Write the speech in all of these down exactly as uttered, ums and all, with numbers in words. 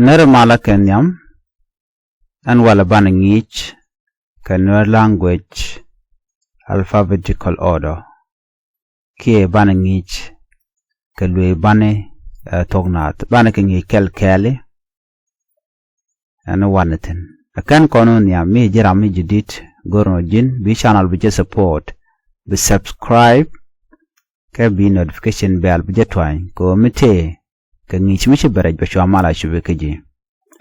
Nɛrɛ malä kɛ nhiam, ɛn walɛ banɛ ŋi̱i̱c kɛ Nuer language alphabetical order. Kiɛ banɛ ŋi̱i̱c kɛ luëë banɛ, ɛ, thok naath. Banɛ kɛ ŋi̱i̱c kɛl kɛɛli. Ɛn wanɛ thi̱n. Ɛ kɛn kɔn wä nhiam mi ji̱ ram mi jadid, go̱r nɔ ji̱n, bi channel bi jɛ support, bi subscribe, kɛ bi notification bell bi jɛ tuany, kɛ ɣöö mi tëë kɛ ŋi̱i̱c mi ci bɛ rɛc bɛ cua mal a cupi kä ji̱.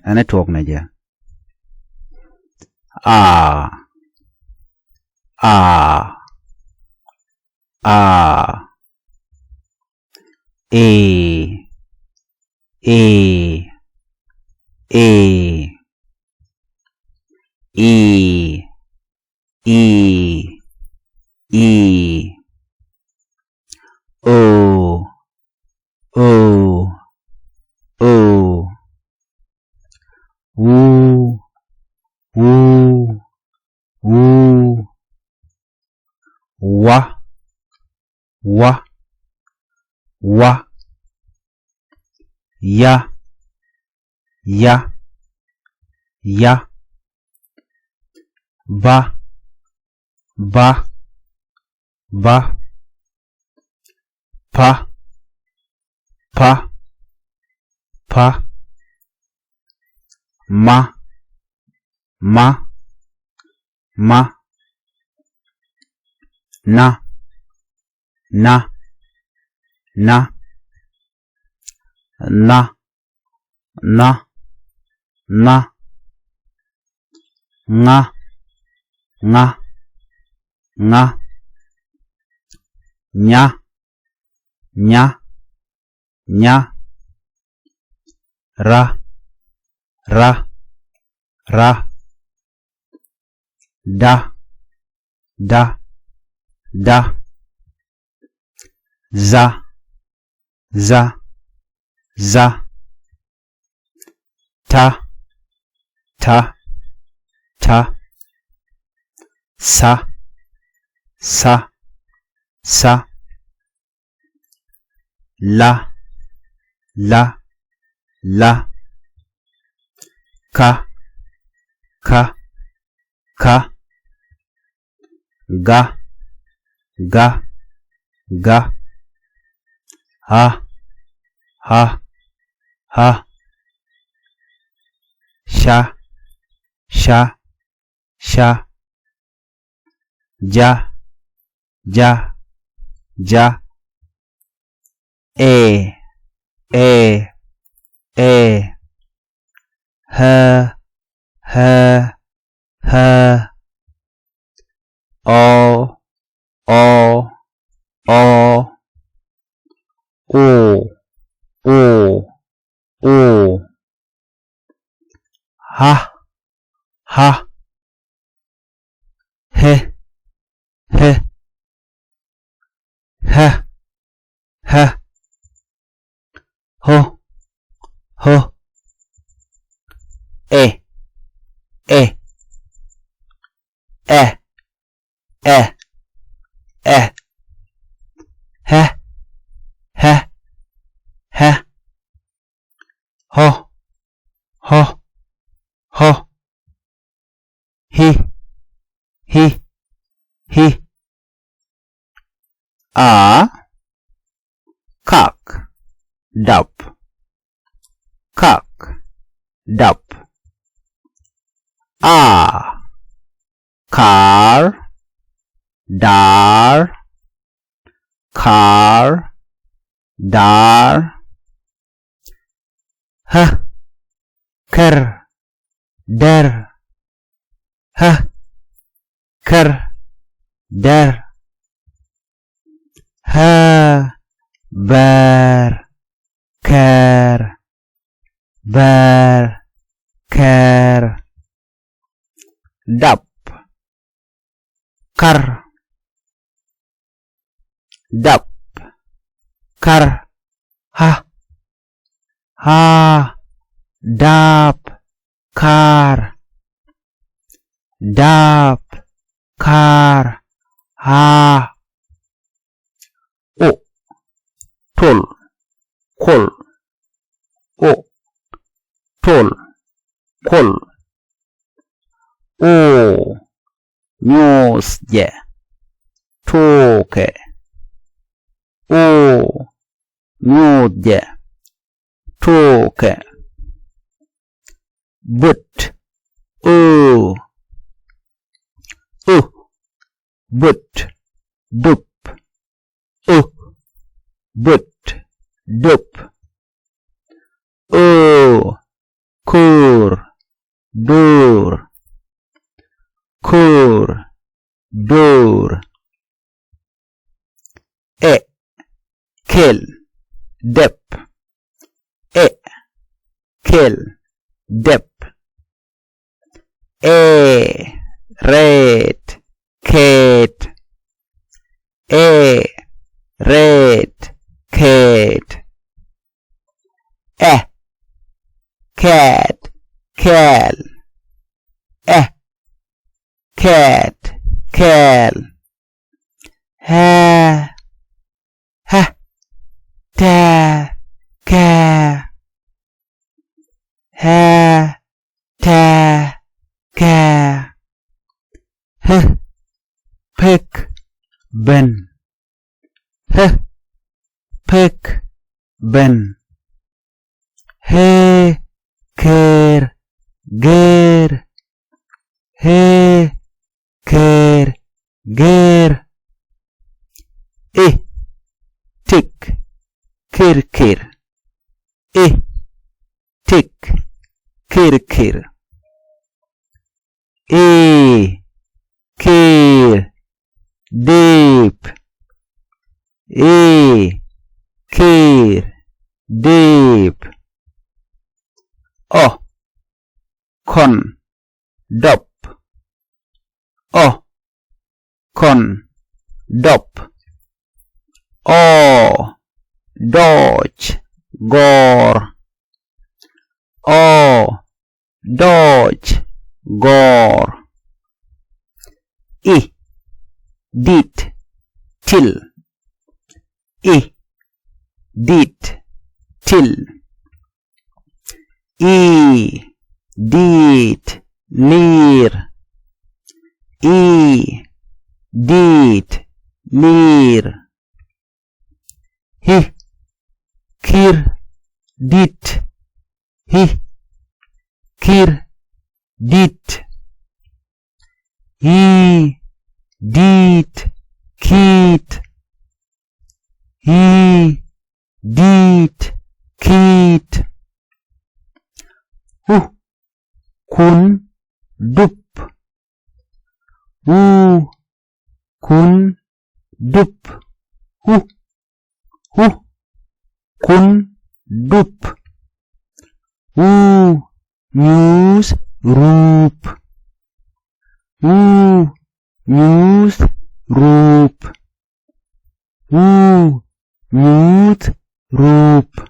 Ɛn ɛ tuɔɔk nɛ jɛ. A, a, a, e, e, e, i, i, i, o, o, o, u, u, u, wa, wa, wa, ya, ya, ya, ba, ba, ba, pa, pa, pa, ma, ma, ma, na, na, na, na, na, na, ŋa, ŋa, ŋa, nya, nya, nya, ra, ra, ra, da, da, da, za, za, za, ta, ta, ta, sa, sa, sa, la, la, la, ka, ka, ka, ga, ga, ga, ha, ha, ha, sha, sha, sha, ja, ja, ja, e, e, e, hä, hä, hä, o, o, o, o, o, o, ha, ha, he, he, hä, hä, ho, ho, e, e, ɛ, ɛ, ɛ, hɛ, hɛ, hɛ, hɔ, hɔ, hɔ, hi, hi, hi. A, kak, dap, kak, dap. A, kar, dar, kar, dar. Hä, kär, dɛr, hä, kär, dɛr. Hä, bär, kär, bär, kär. Dap, kar, dap, kar, ha, ha, dap, kar, dap, kar, ha. O, tol, kol, o, Tol. Kol. O. Nyuuth jɛ. Tuukɛ. O. Nyuuth jɛ. Tuukɛ. Böt. O. O. Böt. Döp. O. Böt. Döp. O. Ko̱o̱r. Do̱o̱r. Ko̱o̱r. Do̱o̱r. Ɛ. Kɛl. Dɛp. Ɛ. Kɛl. Dɛp. Ɛ. Rɛɛt. Kɛɛt. Ɛ. Rɛɛt. Kɛɛt. Ɛ. Kɛɛt. Kɛɛl. Ɛ. Kɛɛt. Kɛɛl. Ɛ. Ɛ. Tɛ. Kɛ. Ɛ. Tɛ. Kɛ. Ɛ. Pek. Ben. Ɛ. Pek. Ben. Ɛ. Kɛɛr. Gɛɛr. Ɛ. Kɛɛr. Gɛɛr. Ɛ. Tëk. Kɛɛr. Kɛɛr. Ɛ. Tëk. Kɛɛr. Kɛɛr. Ɛ. Kɛɛr. Dëëp. Ɛ. Kɛɛr. Dëëp. Ɔ. Kɔn. Dɔp. Ɔ. Kɔn. Dɔp. Ɔ. Dɔɔc. Gɔɔr. Ɔ. Dɔɔc. Gɔɔr. I. Dit. Til. I. Dit. Til. I. Dit. Niir. I. Dit. Niir. Hi. Kir. Dit. Hi. Kir. Dit. Hi. Dit. Kit. Hi. Dit. Kit. U. Kun. Dup. U. Kun. Dup. U. U. Kun. Dup. U. Nyuuth. Ruup. U. Nyuuth. Ruup. U. Nyuuth. Ruup.